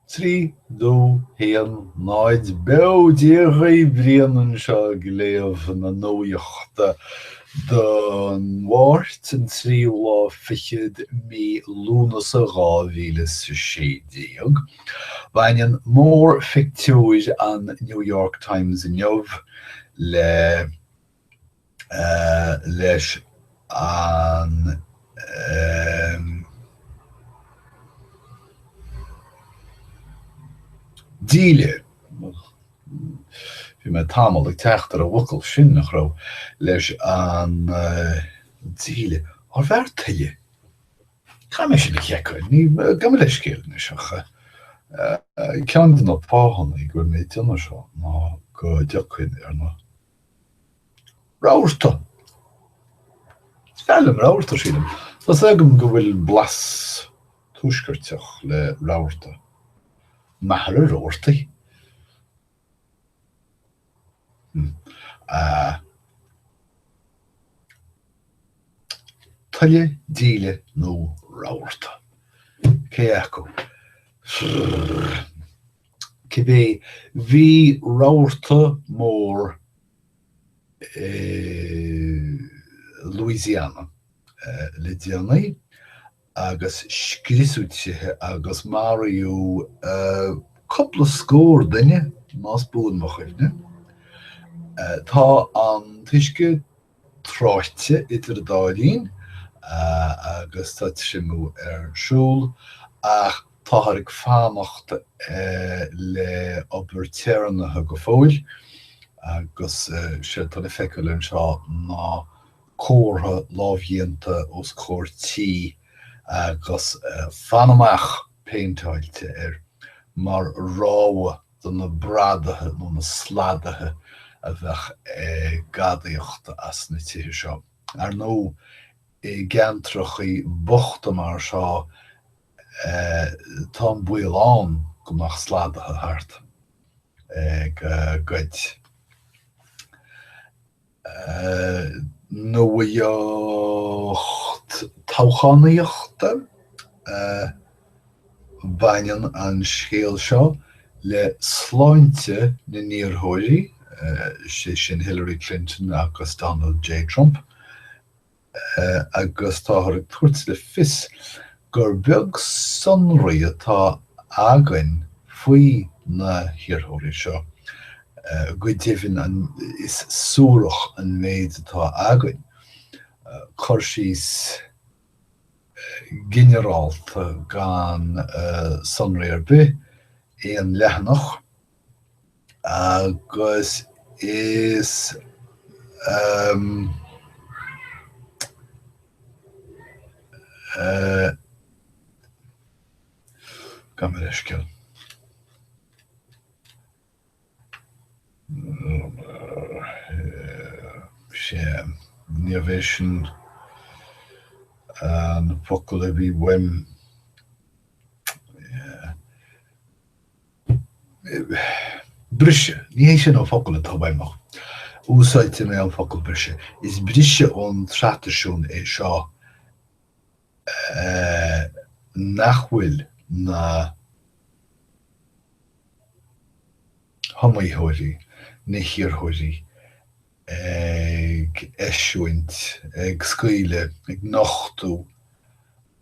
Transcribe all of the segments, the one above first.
3, 2, 1, 0, Beo Dia dhaoibh, Brian anseo ag léamh na nuachta don Mháirt, an tríú lá fichead mí Lúnasa 2016. Baineann mórphictiúr an New York Times inniu le. leis an díle, bhí mé tamall ag teacht ar an bhfocal sin, nach raibh, leis an díle, arbh fhearr tuile? Caithfidh mé sin a sheiceáil, ní, gabh mo leithscéal anois ach ceann de na fáthanna go bhfuil mé ag déanamh seo ná go dtiocfainn ar na. Rabharta! Is fearr liom rabharta, sílim. Tá 's agam go bhfuil blas tuaisceartach le rabharta. Machaire Rabhartaigh? Tuile, díle nó rabharta? Cé acu? Cibé, bhí rabharta mór i Louisiana le déanaí agus scriosadh tithe agus maraíodh cúpla scór duine, más buan mo chuimhne. Tá an t-uisce tráite idir an dá linn agus tá triomú ar siúl ach táthar ag fanacht le obair téarnaithe go fóill agus séard atá le feiceáil anseo ná comhartha lámhdhéanta os comhair tí agus 'Fan amach' péinteáilte air mar rabhadh do na bradaithe nó na sladaithe a bheadh ag gadaíocht as na tithe seo. Ar ndóigh, i gceantrachaí bochta mar seo tá an baol ann go mbeadh sladaithe thart ag goid. Nuacht toghchánaíochta, Baineann an scéal seo le sláinte na n-iarrthóirí, sé sin Hillary Clinton agus Donald J Trump. agus táthar ag tabhairt le fios gur beag sonraí atá againn faoi na hiarrthóirí seo. Go deimhin, is suarach an méid atá againn. Cur síos ginearálta gan sonraí ar bith, aon leathanach. agus is gabh mo leithscéal. Sea, níorbh é sin an focal a bhí uaim. Briseadh. Ní hé sin an focal atá uaim ach úsáidfidh mé an focal briseadh. Is briseadh ón traidisiún é seo nach bhfuil na hiomaitheoirí, na hiarrthóirí ag eisiúint, ag scaoileadh, ag nochtadh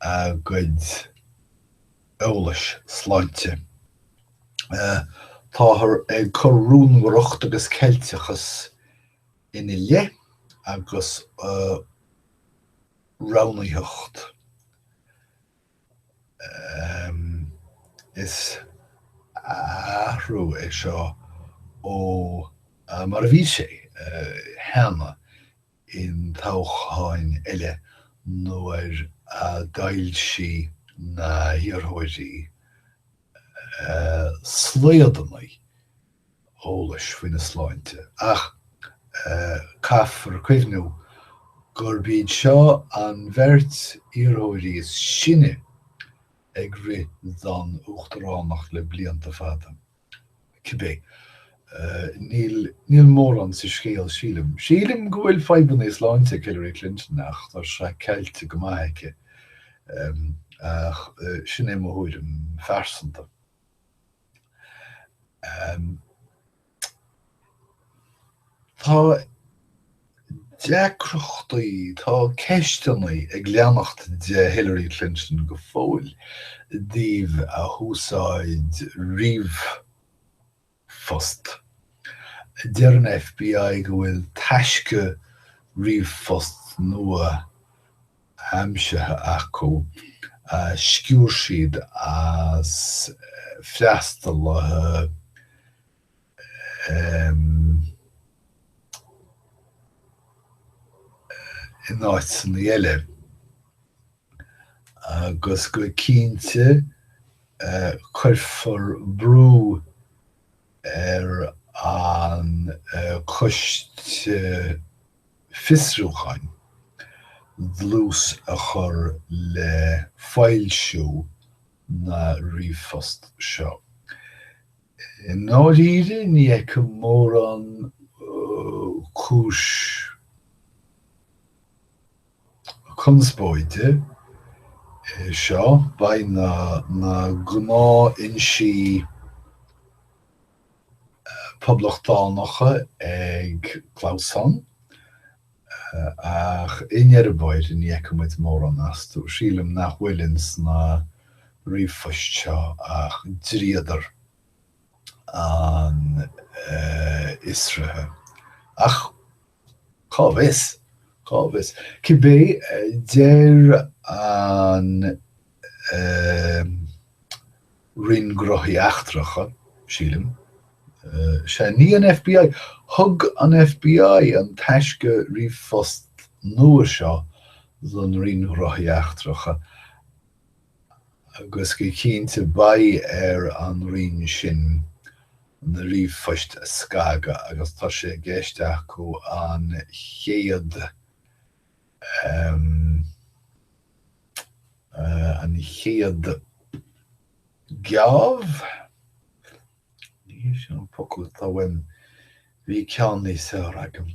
a gcuid eolais sláinte. Táthar ag cur rúnmharacht agus ceilteachas ina leith agus roghnaitheacht. Is athrú é seo ó mar a bhí sé cheana i dtoghcháin eile nuair a d'fhoilsigh na hiarrthóirí slaodanna eolais faoina sláinte. Ach caithfear cuimhniú gurb iad seo an bheirt iarrthóirí is sine ag rith don uachtaránacht le blianta fada. Cibé, níl, níl mórán sa scéal, sílim. Sílim go bhfuil fadhbanna sláinte ag Hillary Clinton ach tá sé ceilte go maith aici. Ach sin é mo thuairim phearsanta. Tá deacrachtaí, tá ceisteanna ag leanacht de Hillary Clinton go fóill i dtaobh a húsáid ríomhphost. Deir an FBI go bhfuil taisce ríomhphost nua aimsithe acu a sciúr siad as freastalaithe in áiteanna eile agus go cinnte cuirfear brú ar an Coiste Fiosrúcháin dlús a chur le foilsiú na ríomhphost seo. I ndáiríre, ní fheicim mórán cúis conspóide i seo. Beidh na gnáthfhoinsí poblachtánacha ag clamhsán, ach i ndeireadh báire ní fheicfidh muid mórán astu. Sílim nach bhfuil ins na ríomhphoist seo ach dríodar an fhiosraithe. Ach cá bhfios? Cá bhfios? Cibé, deir an Roinn Gnóthaí Eachtracha, sílim. Sea, ní an FBI. Thug an FBI an taisce ríomhphost nua seo don Roinn Gnóthaí Eachtracha agus go cinnte beidh ar an Roinn sin na ríomhphoist a scagadh agus tá sé i gceist acu an chéad An chéad geábh? Ní hé sin an focal atá uaim. Bhí ceann níos fearr agam.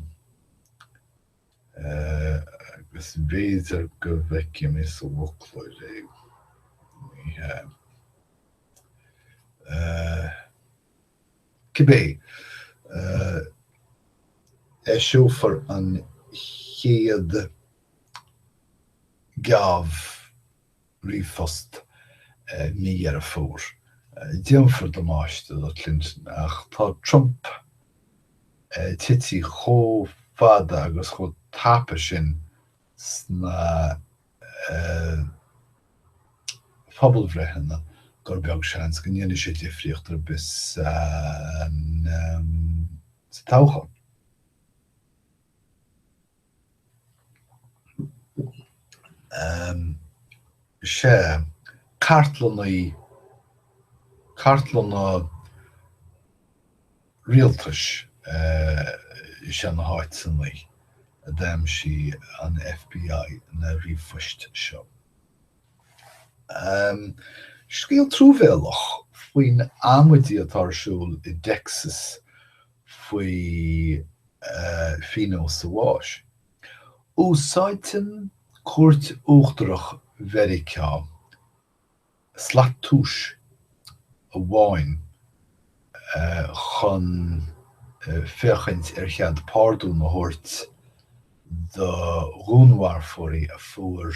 Agus b'fhéidir go bhfeicfidh mé sa bhfoclóir é. Ní hea. Cibé, eiseofar an chéad geábh ríomhphost mí Dheireadh Fómhair. Déanfar damáiste do Clinton ach tá Trump tite chomh fada agus chomh tapa sin sna pobalbhreitheanna gur beag seans go ndéanfaidh sé difríocht ar bith sa toghchán. Sea, cartlanna, cartlanna rialtais is ea na háiteanna a d'aimsigh an FBI na ríomhphoist seo. Scéal truamhéalach faoin amaidí atá ar siúl i dTexas faoi phionós an bháis. Úsáideann Cúirt Uachtarach Mheiriceá slat tomhais amháin chun féachaint ar chead pardún a thabhairt do dhúnmharfóirí a fuair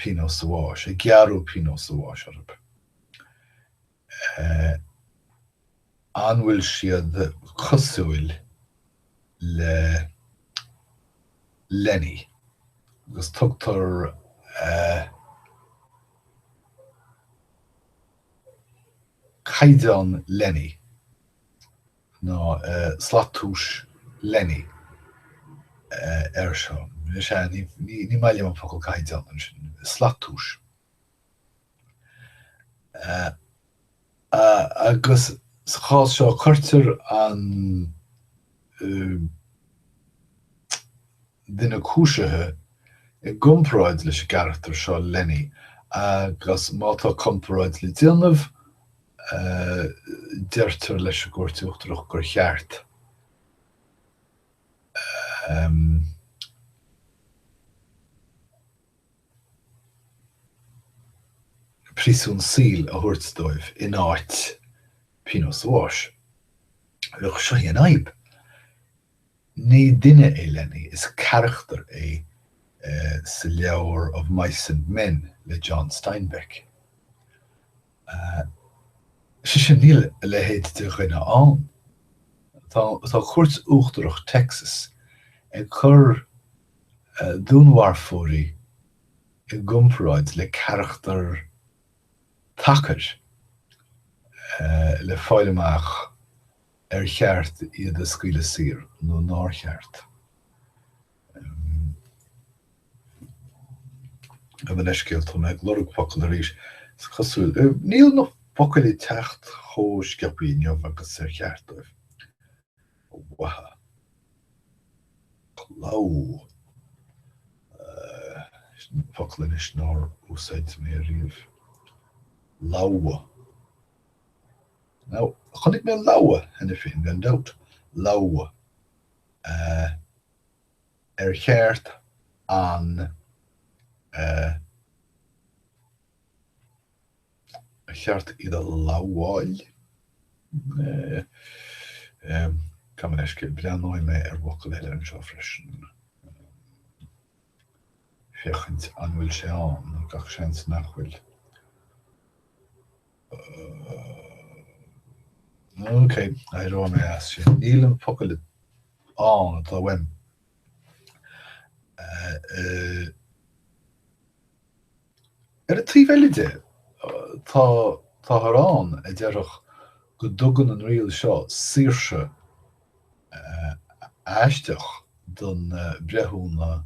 pionós an bháis, a gearradh pionós an bháis orthu. An bhfuil siad cosúil le Lenny? Agus tugtar caighdeán Lenny nó slat tomhais Lenny air seo. Sea, ní maith liom an focal caighdeán ansin. Slat tomhais. Agus sa chás seo, cuirtear an duine cúisithe i gcomparáid leis an gcarachtar seo, Lenny, agus má tá comparáid le déanamh, deirtear leis an gCúirt Uachtarach gur cheart príosún saoil a thabhairt dóibh in áit. Pionós a bháis. Ach seo í an fhadhb. Ní duine é Lenny, is carachtar é sa leabhar Of Mice and Men le John Steinbeck. Sé sin, níl a leithéid de dhuine ann. Tá Cúirt Uachtarach Texas ag cur dúnmharfóirí i gcomparáid le carachtar tacair le fáil amach ar cheart iad a scaoileadh saor nó nár cheart. Gabh mo leithscéal, tá mé ag lorg focal arís. Is cosúil, níl na focail ag teacht chomh sciobtha inniu agus ar cheart dóibh. A mhaithe. Lamh. Sin focal anois nár úsáid mé ariamh. Lamha. Now, chonaic mé lamha cheana féin, gan dabht. Lamha. Ar cheart an ar cheart iad a lamháil? Gabh mo leithscéal, breathnóidh mé ar bhfocal eile anseo freisin. Féachaint an bhfuil sé ann, gach seans nach bhfuil. Ok, éireoidh mé as sin. Níl an focal ann atá uaim. Ar an taobh eile de, tá táthar ann a déarfadh go dtugann an riail seo saoirse aisteach do na breithiúna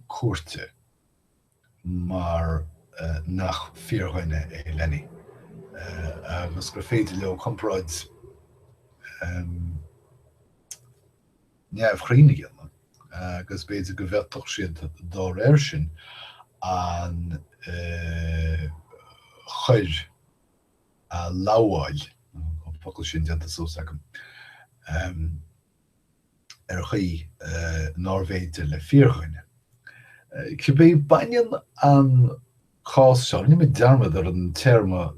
cúirte. mar nach fíordhuine é Lenny agus gur féidir leo comparáid neamhchruinn a dhéanamh agus b'fhéidir go bhféadfadh siad dá réir sin an choir a lamháil, an focal sin déanta suas agam. ar chaoi nárbh fhéidir le fíordhuine. Cibé, baineann an cás seo, rinne mé dearmad ar an téarma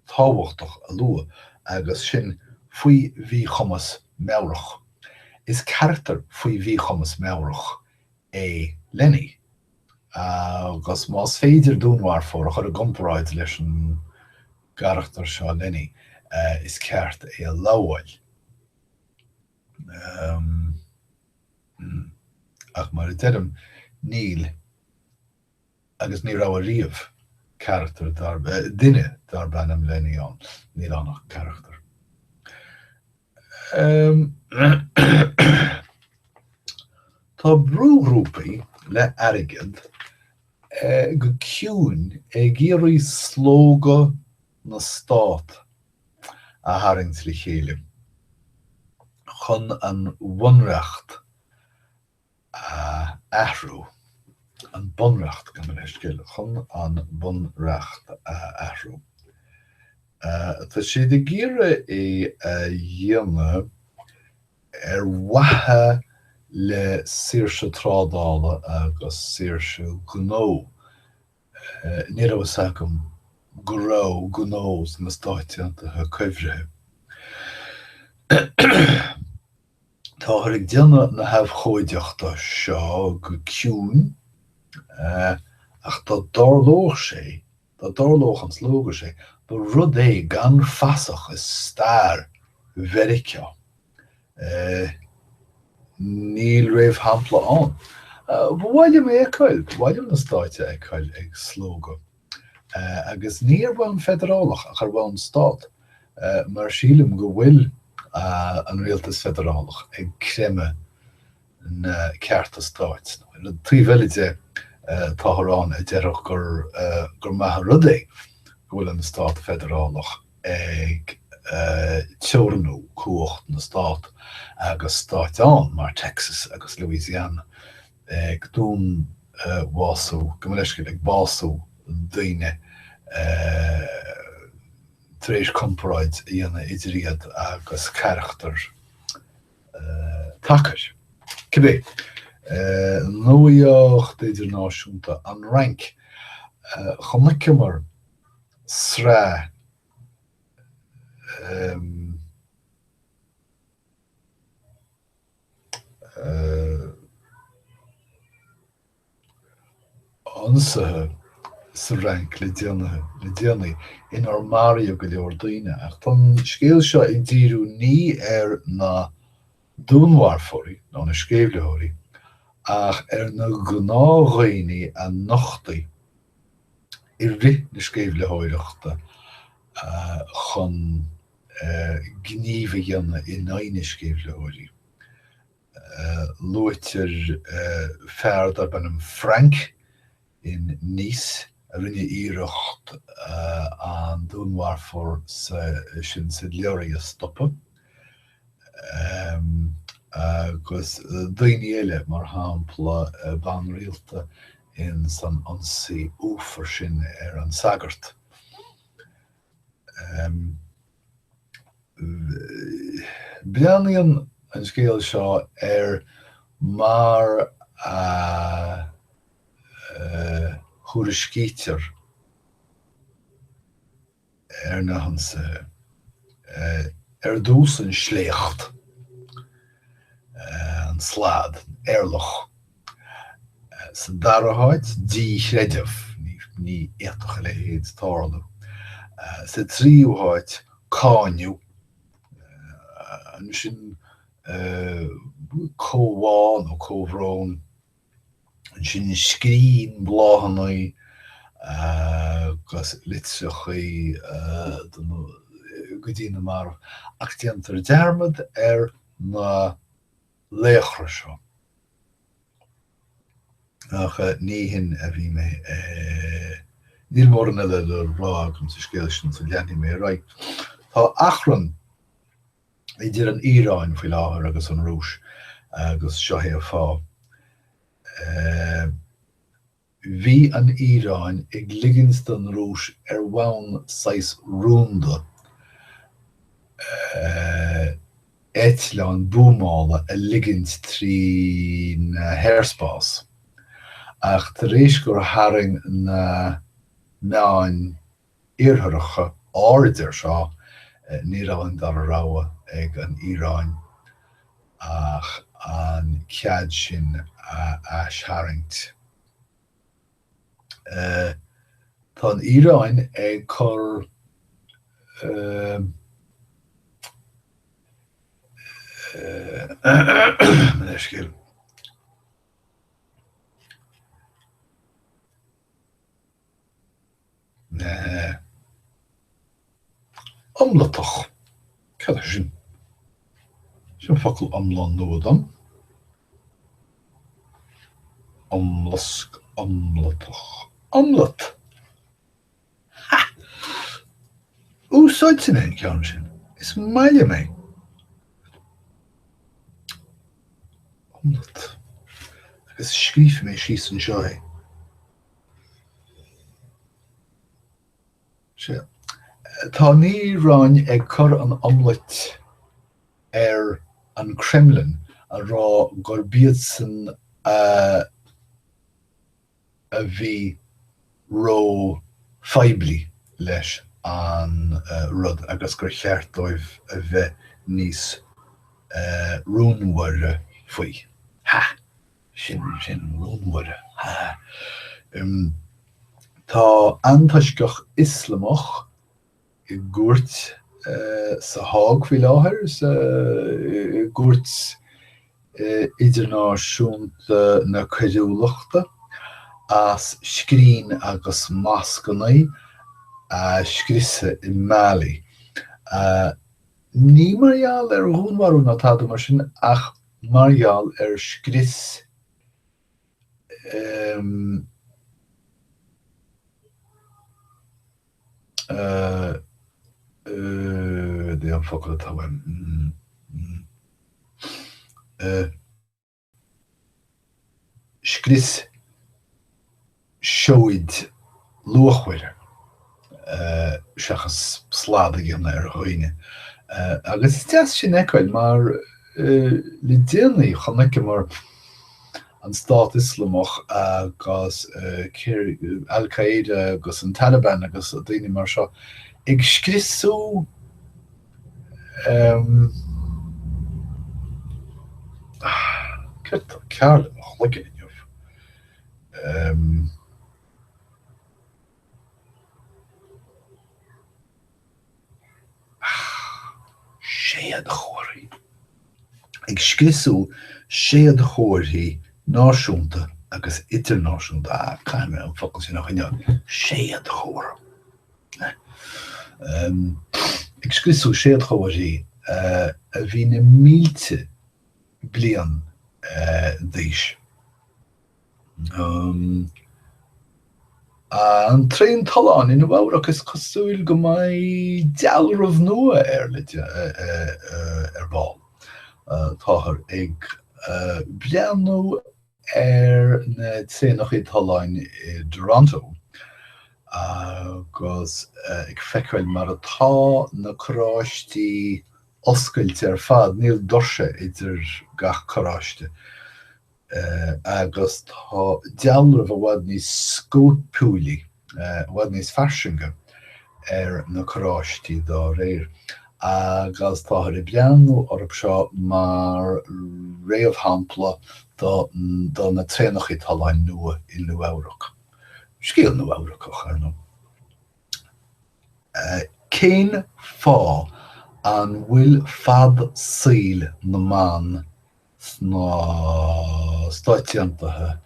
tábhachtach a lua, agus sin faoi mhíchumas meabhrach. Is carachtar faoi mhíchumas meabhrach é Lenny, agus más féidir dúnmharfóir a chur i gcomparáid leis an gcarachtar seo Lenny, is ceart é a lamháil. Ach mar a deirim, níl, agus ní raibh ariamh, carachtar darb, duine darb ainm Lenny ann. Níl ann ach carachtar. Tá brúghrúpaí le airgead go ciúin ag iarraidh slógadh na stát a tharraingt le chéile chun an Bhunreacht a athrú, an Bunreacht, gabh mo leithscéal, chun an Bunreacht a athrú. Tá siad ag iarraidh é a dhéanamh ar mhaithe le saoirse trádála agus saoirse gnó. Ní raibh fhios agam go raibh gnó sna Stáit Aontaithe cuibhrithe. Táthar ag déanamh na habhcóideachta seo go ciúin, ach dá dtarlódh sé, dá dtarlódh an slógadh sé, ba rud é gan fasach i stair Mheiriceá. Níl réamhshampla ann. Ba mhaith liom é a fheiceáil, ba mhaith liom na stáit a fheiceáil ag slógadh. Agus ní ar bhonn feidearálach ach ar bhonn stát, mar sílim go bhfuil an rialtas feidearálach ag creimeadh na cearta stáit. Ar an taobh eile de, táthar ann a déarfadh gur maith an rud é go bhfuil an stát feidearálach ag teorannú cumhacht na stát agus stáit ann mar Texas agus Louisiana ag dúnbhású, gabh mo leithscéal, ag bású daoine tar éis comparáid a dhéanamh idir iad agus carachtar tacair. Cibé. Nuacht idirnáisiúnta, An Fhrainc. Chonaiceamar sraith. Ionsaithe sa Fhrainc le déanaí le déanaí inar maraíodh go leor daoine. Ach tá an scéal seo ag díriú ní ar na dúnmharfóirí nó na sceimhlitheoirí ach ar na gnáthdhaoine a nochtaigh i rith na sceimhlitheoireachta chun gníomh a dhéanamh in aghaidh na sceimhlitheoirí. Luaitear fear darb ainm Frank in Nice a rinne iarracht an dúnmharfóir sin sa leoraí a stopadh, agus daoine eile, mar shampla bean rialta in san ionsaí uafar sin ar an sagart. Breathnaíonn an scéal seo ar mar a thuairiscítear ar na hionsaithe. Ar dtús an sléacht, an slad, an eirleach. Sa dara háit, díchreideamh, ní fhéadfadh a leithéid tarlú. Sa tríú háit, cáineadh. Ansin comhbhá nó comhbhrón. Ansin scrín bláthanna agus litreachaí go dtí na mairbh. Ach déantar dearmad ar na laochra seo. Ach ní hin a bhí mé. Níl mórán eile le rá agam sa scéal sin so leanfaidh mé ar aghaidh. Tá achrann idir an Iaráin faoi láthair agus an Rúis agus seo é an fáth. Bhí an Iaráin ag ligint don Rúis ar bhonn saghas rúnda eitleáin buamála a ligint trína haerspás, ach tar éis gur tharraing na meáin Iartharacha aird air seo, ní raibh an dara rogha ag an Iaráin ach an cead sin a aistharraingt. Tá an Iaráin ag cur leithscéal. Iomlatach. Cad é sin? Sin focal iomlán nua dom. Iomlasc, iomlatach. Iomlat! Ha! Úsáidfidh mé an ceann sin. Is maith liom é. Iomlat. Agus scríobfaidh mé síos anseo é. Sea. Tá an Iaráin ag cur an iomlait ar an Kremlin a rá gurb iadsan a a bhí ró-phoiblí leis an rud agus gur cheart dóibh a bheith níos rúnmhaire faoi. Ha! Sin, sin, rúnmhaire. Ha! Tá antoisceach Ioslamach i gcúirt sa Hág faoi láthair, sa, i gCúirt Idirnáisiúnta na Coiriúlachta, as scrín agus moscanna a scriosadh i Mali. Ní mar gheall ar dhúnmharú ná tada mar sin ach mar gheall ar scrios Cad é an focal atá uaim? Scrios seoid luachmhaire seachas slad a dhéanamh ar dhaoine. Agus is deas sin a fheiceáil mar le déanaí chonaiceamar an Stát Ioslamach agus Al Qaeda agus an Taliban agus daoine mar seo ag scriosadh. Céard atá cearr le mo chloigeann inniu? Séadchomharthaí. Ag scriosadh séadchomharthaí náisiúnta agus idirnáisiúnta. Ah, caithfidh mé an focal sin a choinneáil. Séadchomhartha. Ag scriosadh séadchomharthaí a bhí na mílte bliain d'aois. An traein tolláin i Nua-Eabhrac, is cosúil go mbeidh dealramh nua air ar ball. Táthar ag breathnú ar na traenacha tolláin i dToronto agus ag feiceáil mar atá na carráistí oscailte ar fad, níl doirse idir gach carráiste. agus tá dealramh i bhfad níos scóipiúlaí, i bhfad níos fairsinge ar na carráistí dá réir, agus táthar ag breathnú orthu seo mar réamhshampla do do na traenacha tolláin nua i Nua-Eabhrac. Scéal Nua-Eabhracach, ar ndóigh. Cén fáth an bhfuil fad saoil na mban sna Stáit Aontaithe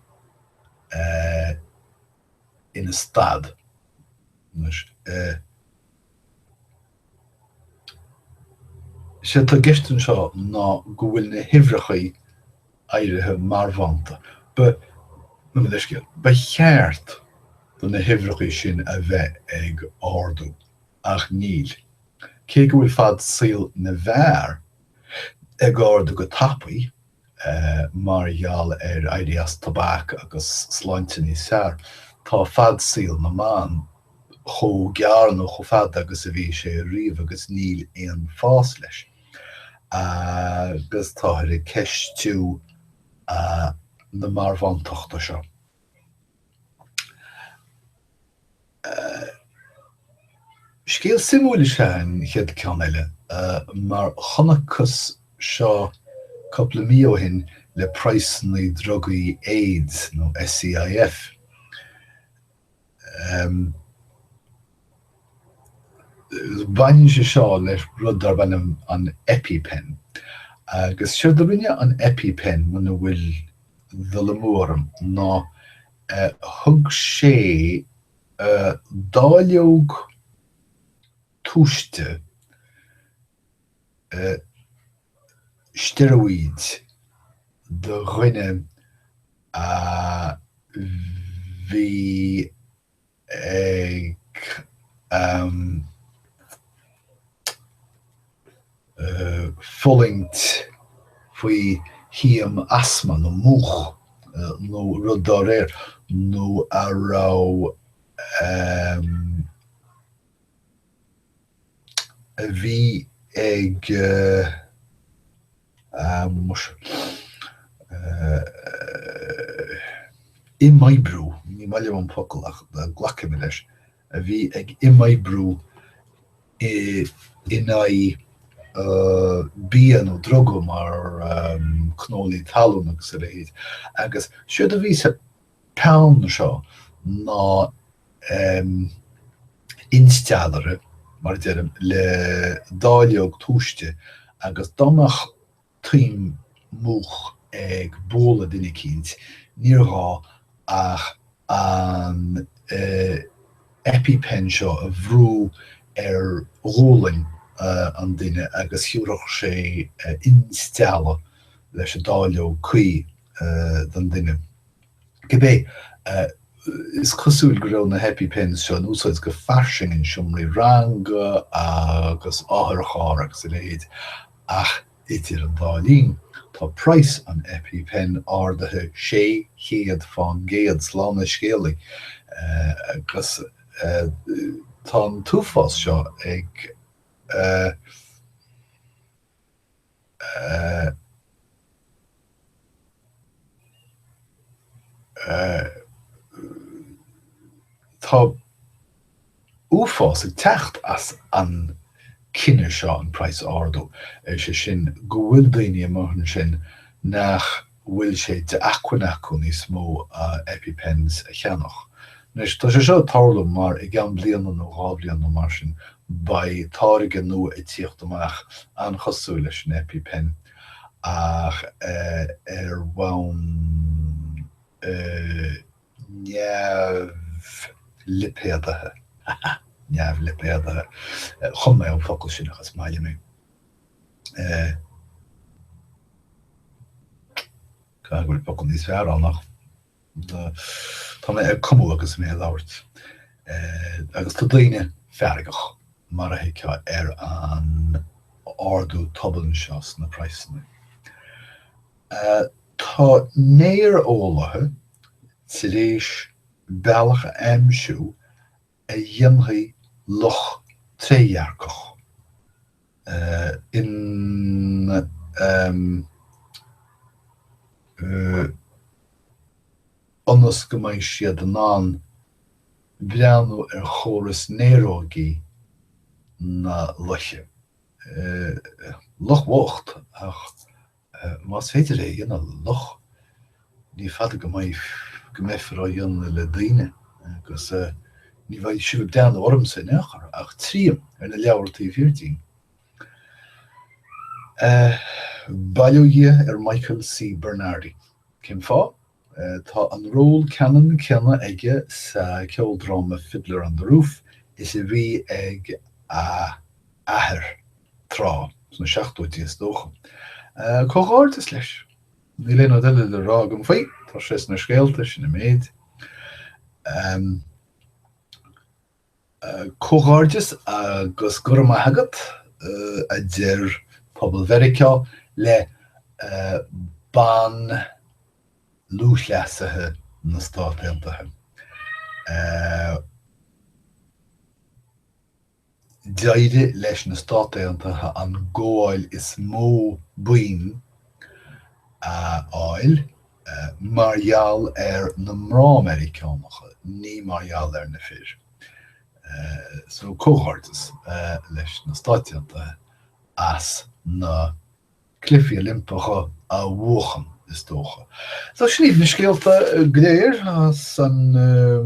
ina stad anois. Is é atá i gceist anseo ná go bhfuil na huimhreacha éirithe marbhánta. Ba, mo leithscéal, ba cheart do na huimhreacha sin a bheith ag ardú, ach níl. Cé go bhfuil fad saoil na bhfear ag ardú go tapaidh mar gheall ar éirí as tobac agus sláinte níos fearr, tá fad saoil na mban chomh gearr nó chomh fada agus a bhí sé riamh agus níl aon fás leis. Agus táthar ag ceistiú na marbhántachta seo. Scéal suimiúil is ea an chéad ceann eile, mar chonacthas seo cúpla mí ó shin le praghsanna drugaí AIDS nó SEIF. Baineann sé seo le rud darb ainm an EpiPen. Agus séard a rinne an EpiPen, muna bhfuil dul amú orm, ná thug sé dáileog túiste steiréid do dhuine a bhí ag fulaingt faoi thaom asma nó múch nó rud dá réir, nó a raibh a bhí ag imoibriú, ní maith liom an focal ach glacfaidh mé leis, a bhí ag imoibriú in aghaidh bia nó druga mar cnólaí talún agus a leithéid. Agus séard a bhí sa peann seo ná insteallaire, mar a deirim, le dáileog túiste agus dá mbeadh taom múch ag bualadh duine eicínt, níor ghá ach an EpiPen seo a bhrú ar ghualainn an duine agus thiúrfadh sé instealladh leis an dáileog cuí don duine. Cibé, is cosúil go raibh na hEpiPens seo in úsáid go fairsing in seomraí ranga agus otharchairr agus a leithéid, ach idir an dá linn, tá praghas an EpiPen ardaithe 600 fán gcéad, slán na scéalaí, agus tá an t-uafás seo ag. Tá uafás ag teacht as an. cinneadh seo an praghas a ardú, sé sin go bhfuil daoine amuigh ansin nach bhfuil sé d'acmhainn acu níos mó EpiPens a cheannach. Anois, tá sé seo ag tarlú mar i gceann bliana nó 2 bhliain nó mar sin, beidh táirge nua ag tíocht amach an-chosúil leis an EpiPen ach ar bhonn neamhlipéadaithe. Ha ha! Neamhlipéadaithe. Chum mé an focal sin ach is maith liom é. Caithfidh go bhfuil focal níos fearr ann ach tá mé ag cumadh agus mé ag labhairt. Agus tá daoine feargach, mar a thuigfeá, ar an ardú tobann seo sna praghsanna. Tá néareolaithe tar éis bealach a aimsiú a dhéanfaidh luch trédhearcach in ionas go mbeidh siad in ann breathnú ar chóras néarógaí na luiche. Luch bhocht, ach Más féidir é a dhéanamh le luch, ní fada go mbeidh, go mbeifear á dhéanamh le daoine agus ní bheidh sibh ag breathnú ormsa in aon chor ach tríom, ar na leabhair taobh thiar díom. Bail ó Dhia ar Michael C. Bernardi. Cén fáth? Tá an ról ceannann céanna aige sa cheoldráma Fiddler on the Roof is a bhí ag a athair tráth, sna seachtóidí is dócha. Comhghairdeas leis! Níl aon rud eile le rá agam faoi, tá sé sna scéalta, sin an méid. Comhghairdeas agus go raibh maith agat, a deir pobal Mheiriceá le ban-lúthchleasaithe na Stát Aontaithe. D'éirigh leis na Stát Aontaithe an gabháil is mó boinn a fháil mar gheall ar na mná Meiriceánacha, ní mar gheall ar na fir. So, comhghairdeas leis na Stáit Aontaithe as na. Cluichí Oilimpeacha a bhuachan, is dócha. So sin iad na scéalta go léir as an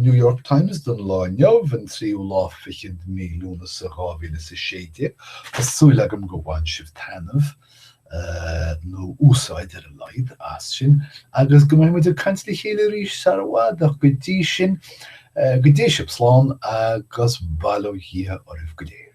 New York Times don lá inniu, an tríú lá fichead mí Lúnasa 2016. Tá súil agam gur bhain sibh taitneamh, nó úsáid ar a laghad, as sin, agus go mbeidh muid ag caint le chéile arís sar i bhfad, ach go dtí sin, go dté sibh slán agus bail ó Dhia oraibh go léir.